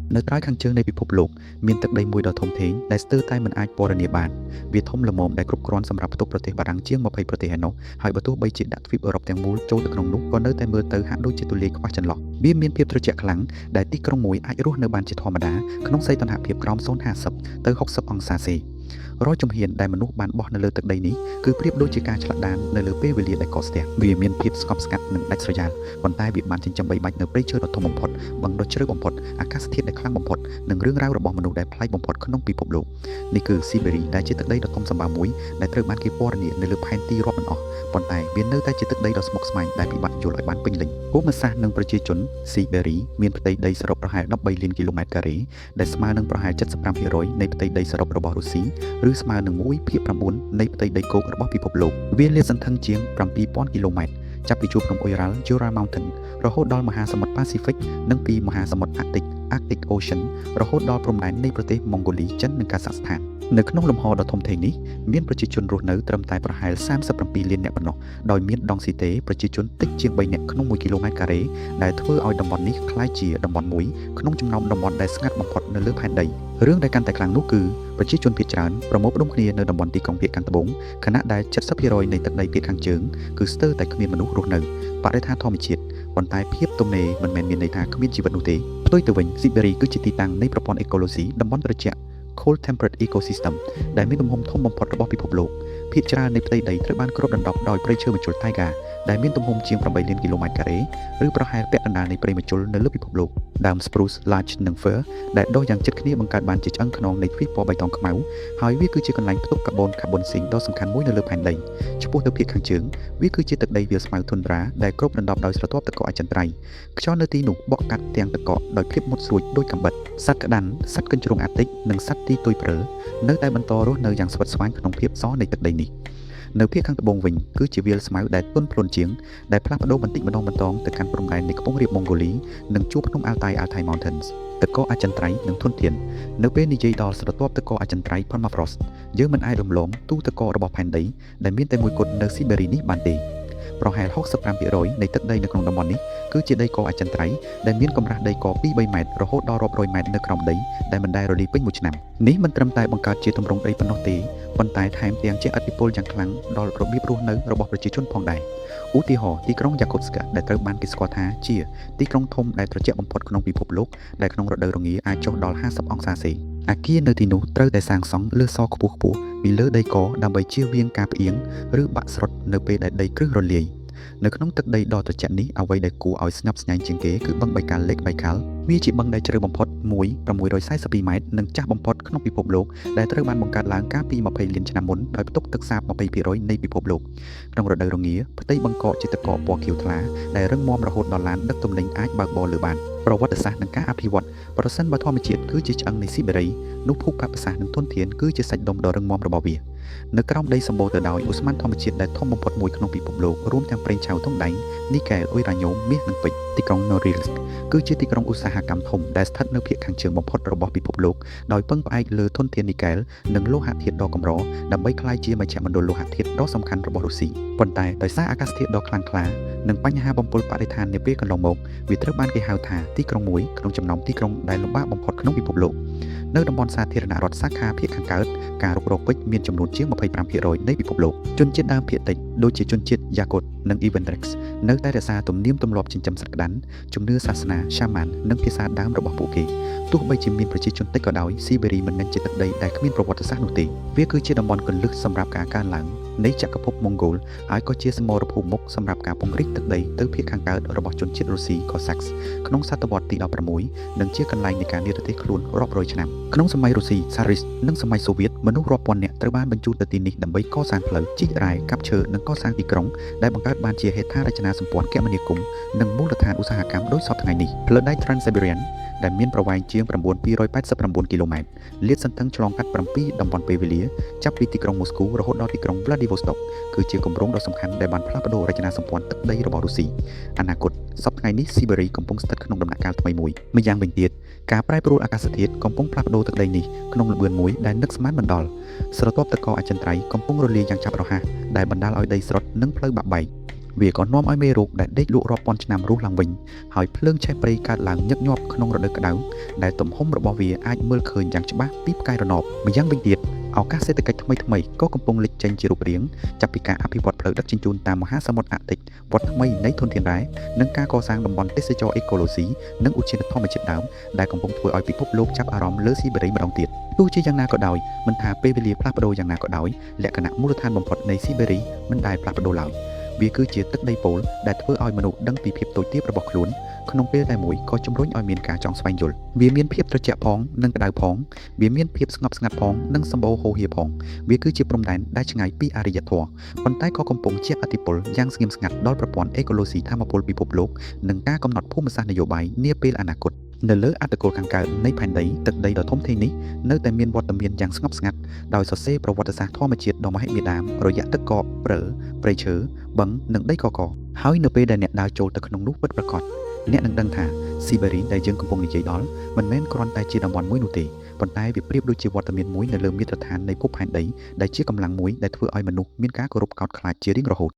នៅត្រើយខាងជើងនៃពិភពលោកមានទឹកដីមួយដ៏ធំធេងដែលស្ទើរតែមិនអាចពណ៌នាបានវាធំល្មមដែលគ្រប់គ្រាន់សម្រាប់ផ្ទុកប្រទេសបារាំងជាង20ប្រទេសឯណោះហើយបើទោះបីជាដាក់ទ្វីបអឺរ៉ុបទាំងមូលចូលទៅក្នុងនោះក៏នៅតែមើលទៅហាក់ដូចជាទូលាយខ្វះចន្លោះវាមានភាពត្រជាក់ខ្លាំងដែលទីក្រុងមួយអាចរស់នៅបានជាធម្មតាក្នុងសីតុណ្ហភាពក្រោម0.50ទៅ60អង្សាសេរាល់ជំហានដែលមនុស្សបានបោះនៅលើទឹកដីនេះគឺប្រៀបដូចជាការឆ្លាក់ដាននៅលើពេលវេលាដែលកកស្ទះវាមានភាពស្ងប់ស្ងាត់និងដាច់ស្រយាលប៉ុន្តែវាបានចិញ្ចឹមបីបាច់នៅព្រៃឈើដ៏ធំបំផុតបឹងដ៏ជ្រៅបំផុតអាកាសធាតុដែលខ្លាំងបំផុតនិងរឿងរ៉ាវរបស់មនុស្សដែលប្លែកបំផុតក្នុងពិភពលោកនេះគឺស៊ីបេរីដែលជាទឹកដីដ៏ធំសម្បើមមួយដែលត្រូវបានគេពណ៌នានៅលើផែនទីរាប់មិនអស់ប៉ុន្តែវានៅតែជាទឹកដីដ៏ស្មុគស្មាញដែលពិបាកយល់ឲ្យបានពេញលេញភូមិសាស្ត្រនិងប្រជាជនស៊ីបេរីមានផ្ទៃដីសរុបប្រហែល13លានគីឡូម៉ែត្រការ៉េដែលស្មើនឹងប្រហែល75%នៃផ្ទៃដីសរុបរបស់រុស្ស៊ីឬស្មើនឹង1ភាគ9នៃផ្ទៃដីគោករបស់ពិភពលោកវាលាតសន្ធឹងជាង7000គីឡូម៉ែត្រចាប់ពីជួរភ្នំអ៊ុយរ៉ាល់ Ural Mountain រហូតដល់មហាសមុទ្រប៉ាស៊ីហ្វិកនិងពីមហាសមុទ្រអាកទិក Arctic Ocean រហូតដល់ព្រំដែននៃប្រទេសម៉ុងហ្គូលីចិននិងកាសាក់ស្ថាននៅក្នុងលំហដ៏ធំធេងនេះមានប្រជាជនរស់នៅត្រឹមតែប្រហែល37លាននាក់ប៉ុណ្ណោះដោយមានដង់ស៊ីតេប្រជាជនតិចជាង3នាក់ក្នុង1គីឡូម៉ែត្រការ៉េដែលធ្វើឲ្យតំបន់នេះក្លាយជាតំបន់មួយក្នុងចំណោមតំបន់ដែលស្ងាត់បំផុតនៅលើផែនដីរឿងដែលកាន់តែខ្លាំងនោះគឺប្រជាជនភាគច្រើនប្រមូលផ្ដុំគ្នានៅតំបន់ទីក្រុងភាគខាងត្បូងខណៈដែល70%នៃទឹកដីភាគខាងជើងគឺស្ទើរតែគ្មានមនុស្សរស់នៅបរិស្ថានធម្មជាតិប៉ុន្តែភាពទំនេរមិនមែនមានន័យថាគ្មានជីវិតនោះទេផ្ទុយទៅវិញស៊ីបេរីគឺជាទីតាំងនៃប្រព័ន្ធអេកូឡូស៊ីតំបន់ត្រជាក់ Cold Temperate Ecosystem ដែលមានទំហំធំបំផុតរបស់ពិភពលោកភាគច្រើននៃផ្ទៃដីត្រូវបានគ្របដណ្ដប់ដោយព្រៃឈើម្ជុលតៃហ្គាដែលមានទំហំជាង8លានគីឡូម៉ែត្រការ៉េឬប្រហែលពាក់កណ្ដាលនៃព្រៃម្ជុលនៅលើពិភពលោកដើម Spruce, Larch និង Fir ដែលដុះយ៉ាងជិតគ្នាបង្កើតបានជាឆ្អឹងខ្នងនៃទ្វីបពណ៌បៃតងខ្មៅហើយវាគឺជាកន្លែងផ្ទុកកាបូន carbon sink ដ៏សំខាន់មួយនៅលើផែនដីឆ្ពោះទៅភាគខាងជើងវាគឺជាទឹកដីវាលស្មៅ Tundra ដែលគ្របដណ្ដប់ដោយស្រទាប់ទឹកកកអចិន្ត្រៃយ៍ខ្យល់នៅទីនោះបក់កាត់ទាំងទឹកកកដោយភាពមុតស្រួចដូចកាំបិតសត្វក្តាន់សត្វកញ្ជ្រោងអាទិកនិងសត្វទីទុយព្រិលនៅតែបន្តរស់នៅយ៉ាងស្វិតស្វាញក្នុងភាពសនៃទឹកដីនេះនៅភាគខាងត្បូងវិញគឺជាវាលស្មៅដែលទន់ភ្លន់ជាងដែលផ្លាស់ប្ដូរបន្តិចម្ដងបន្តទៅកាន់ព្រំដែននៃខ្ពង់រាបម៉ុងហ្គូលីនិងជួរភ្នំអាល់តៃ Altai Mountains ទឹកកកអចិន្ត្រៃយ៍និងធនធាននៅពេលនិយាយដល់ស្រទាប់ទឹកកកអចិន្ត្រៃយ៍ permafrost យើងមិនអាចរំលងទូទឹកកករបស់ផែនដីដែលមានតែមួយគត់នៅស៊ីបេរីនេះបានទេប្រហែល65%នៃទឹកដីនៅក្នុងតំបន់នេះគឺជាដីកកអចិន្ត្រៃយ៍ដែលមានកម្រាស់ដីក2 3ម៉ែត្ររហូតដល់រាប់រយម៉ែត្រនៅក្រោមដីដែលមិនដែលរលាយពេញមួយឆ្នាំនេះមិនត្រឹមតែបង្កើតជាទម្រង់ដីប៉ុណ្ណោះទេប៉ុន្តែថែមទាំងជះឥទ្ធិពលយ៉ាងខ្លាំងដល់របៀបរស់នៅរបស់ប្រជាជនផងដែរឧទាហរណ៍ទីក្រុងយ៉ាកូតស្កាដែលត្រូវបានគេស្គាល់ថាជាទីក្រុងធំដែលត្រជាក់បំផុតក្នុងពិភពលោកដែលក្នុងរដូវរងាអាចចុះដល់50អង្សាសេអាគារនៅទីនោះត្រូវតែសាងសង់លើសខ្ពស់ខ្ពស់ពីលើដីកដើម្បីជៀសវាងការផ្អៀងឬបាក់ស្រុតនៅពេលដែលដីគ្រឹះរលាយនៅក្នុងទឹកដីដ៏ត្រជាក់នេះអ្វីដែលគួរឲ្យស្ញប់ស្ញែងជាងគេគឺបឹងបៃកាល់ Lake Baikal វាជាបឹងដែលជ្រៅបំផុត1 642ម៉ែត្រនិងចាស់បំផុតក្នុងពិភពលោកដែលត្រូវបានបង្កើតឡើងកាលពី20លានឆ្នាំមុនដោយផ្ទុកទឹកសាប20%នៃពិភពលោកក្នុងរដូវរងាផ្ទៃបឹងកកជាទឹកកកពណ៌ខៀវថ្លាដែលរឹងមាំរហូតដល់ឡានដឹកទំនិញអាចបើកបរលើបានប្រវត្តិសាស្ត្រនិងការអភិវឌ្ឍប្រសិនបើធម្មជាតិគឺជាឆ្អឹងនៃស៊ីបេរីនោះភូមិសាស្ត្រនិងធនធានគឺជាសាច់ដុំដ៏រឹងមាំរបស់វានៅក្រោមដីសម្បូរទៅដោយឧស្ម័នធម្មជាតិដែលធំបំផុតមួយក្នុងពិភពលោករួមទាំងប្រេងឆៅធុងដែងនីកែលអ៊ុយរ៉ាញ៉ូមមាសនិងពេជ្រទីក្រុង Norilsk គឺជាទីក្រុងឧស្សាហកម្មធំដែលស្ថិតនៅភាគខាងជើងបំផុតរបស់ពិភពលោកដោយពឹងផ្អែកលើធនធាននីកែលនិងលោហៈធាតុដ៏កម្រដើម្បីក្លាយជាមជ្ឈមណ្ឌលលោហៈធាតុដ៏សំខាន់របស់រុស្ស៊ីប៉ុន្តែដោយសារអាកាសធាតុដ៏ខ្លាំងក្លានិងបញ្ហាបំពុលបរិស្ថាននាពេលកន្លងមកវាត្រូវបានគេហៅថាទីក្រុងមួយក្នុងចំណោមទីក្រុងដែលលំបាកបំផុតក្នុងពិភពលោកនៅតំបន់សាធារណរដ្ឋសាខាភាគខាងកើតការរុករកពេជ្រមានចំនួនជាង25%នៃពិភពលោកជនជាតិដើមភាគតិចដូចជាជនជាតិយ៉ាកុតនិងអ៊ីវ៉ាន់ដ្រិកសនៅតែរក្សាទំនៀមទម្លាប់ចិញ្ចឹមសត្វក្តាន់ជំនឿសាសនាសាម៉ាននិងភាសាដើមរបស់ពួកគេទោះបីជាមានប្រជាជនតិចក៏ដោយស៊ីបេរីមិនមែនជាទឹកដីដែលគ្មានប្រវត្តិសាស្ត្រនោះទេវាគឺជាតំបន់គន្លឹះសម្រាប់ការកើនឡើងនៃចក្រភពម៉ុងហ្គោលហើយក៏ជាសមរភូមិមុខសម្រាប់ការពង្រីកទឹកដីទៅភាគខាងកើតរបស់ជនជាតិរុស្ស៊ីកូសាក់សក្នុងសតវត្សទី16និងជាកន្លែងនៃការនិរទេសខ្លួនរាប់រយឆ្នាំក្នុងសម័យរុស្ស៊ីសារីសនិងសម័យសូវៀតមនុស្សរាប់ពាន់នាក់ត្រូវបានបញ្ជូនទៅទីនេះដើម្បីកសាងផ្លូវជីករ៉ែកាប់ឈើនិងកសាងទីក្រុងដែលបង្កើតបានជាហេដ្ឋារចនាសម្ព័ន្ធគមនាគមន៍និងមូលដ្ឋានឧស្សាហកម្មដូចសព្វថ្ងៃនេះផ្លូវដែក Trans-Siberian ដែលមានប្រវែងជាង9289គីឡូម៉ែត្រលាតសន្ធឹងឆ្លងកាត់7តំបន់ពេលវេលាចាប់ពីទីក្រុងមូស្គូរហូតដល់ទីក្រុង Vladivostok គឺជាគម្រោងដ៏សំខាន់ដែលបានផ្លាស់ប្ដូររចនាសម្ព័ន្ធទឹកដីរបស់រុស្ស៊ីអនាគតសព្វថ្ងៃនេះស៊ីបេរីកំពុងស្ថិតក្នុងដំណាក់កាលថ្មីមួយម្យ៉ាងវិញទៀតការប្រែប្រួលអាកាសធាតុកំពុងផ្លាស់ប្ដូរទឹកដីនេះក្នុងល្បឿនមួយដែលនឹកស្មានមិនដល់ស្រទាប់ទឹកកកអចិន្ត្រៃយ៍កំពុងរលាយយ៉ាងឆាប់រហ័សដែលបណ្ដាលឲ្យដីស្រុតនិងផ្លូវបាក់បែក។ វាក៏នាំឲ្យមេរោគដែលដេកលក់រាប់ពាន់ឆ្នាំរស់ឡើងវិញហើយភ្លើងឆេះព្រៃកើតឡើងញឹកញាប់ក្នុងរដូវក្តៅដែលទំហំរបស់វាអាចមើលឃើញយ៉ាងច្បាស់ពីផ្កាយរណបម្យ៉ាងវិញទៀតឱកាសសេដ្ឋកិច្ចថ្មីៗក៏កំពុងលេចចេញជារូបរាងចាប់ពីការអភិវឌ្ឍផ្លូវដឹកជញ្ជូនតាមមហាសមុទ្រអាកទិកវត្តថ្មីនៃធនធានរ៉ែនិងការកសាងតំបន់ទេសចរអេកូឡូស៊ីនិងឧទ្យានធម្មជាតិដើមដែលកំពុងធ្វើឲ្យពិភពលោកចាប់អារម្មណ៍លើស៊ីបេរីម្ដងទៀតទោះជាយ៉ាងណាក៏ដោយមិនថាពេលវេលាផ្លាស់ប្ដូរយ៉ាងណាក៏ដោយលក្ខណៈមូលដ្ឋានបំផុតនៃស៊ីបេរីមិនដែលផ្លាស់ប្ដូរឡើយវាគឺជាទឹកដីពោលដែលធ្វើឲ្យមនុស្សដឹងពីភាពតូចទាបរបស់ខ្លួនក្នុងពេលតែមួយក៏ជំរុញឲ្យមានការចង់ស្វែងយល់វាមានភាពត្រជាក់ផងនិងក្តៅផងវាមានភាពស្ងប់ស្ងាត់ផងនិងសម្បូរហូរហៀផងវាគឺជាព្រំដែនដែលឆ្ងាយពីអរិយធម៌ប៉ុន្តែក៏កំពុងជះឥទ្ធិពលយ៉ាងស្ងៀមស្ងាត់ដល់ប្រព័ន្ធអេកូឡូស៊ីធម្មពលពិភពលោកនិងការកំណត់ភូមិសាស្ត្រនយោបាយនាពេលអនាគតនៅលើអត្តគោលខាងកើតនៃផែនដីទឹកដីដ៏ធំធេងនេះនៅតែមានវត្តមានយ៉ាងស្ងប់ស្ងាត់ដោយសរសេរប្រវត្តិសាស្ត្រធម្មជាតិដ៏មហិមាតាមរយៈទឹកកកព្រិលព្រៃឈើបឹងនិងដីកកហើយនៅពេលដែលអ្នកដើរចូលទៅក្នុងនោះពិតប្រាកដអ្នកនឹងដឹងថាស៊ីបេរីដែលយើងកំពុងនិយាយដល់មិនមែនគ្រាន់តែជាតំបន់មួយនោះទេប៉ុន្តែវាប្រៀបដូចជាវត្តមានមួយនៅលើមាត្រដ្ឋាននៃភពផែនដីដែលជាកម្លាំងមួយដែលធ្វើឲ្យមនុស្សមានការគោរពកោតខ្លាចជារៀងរហូត។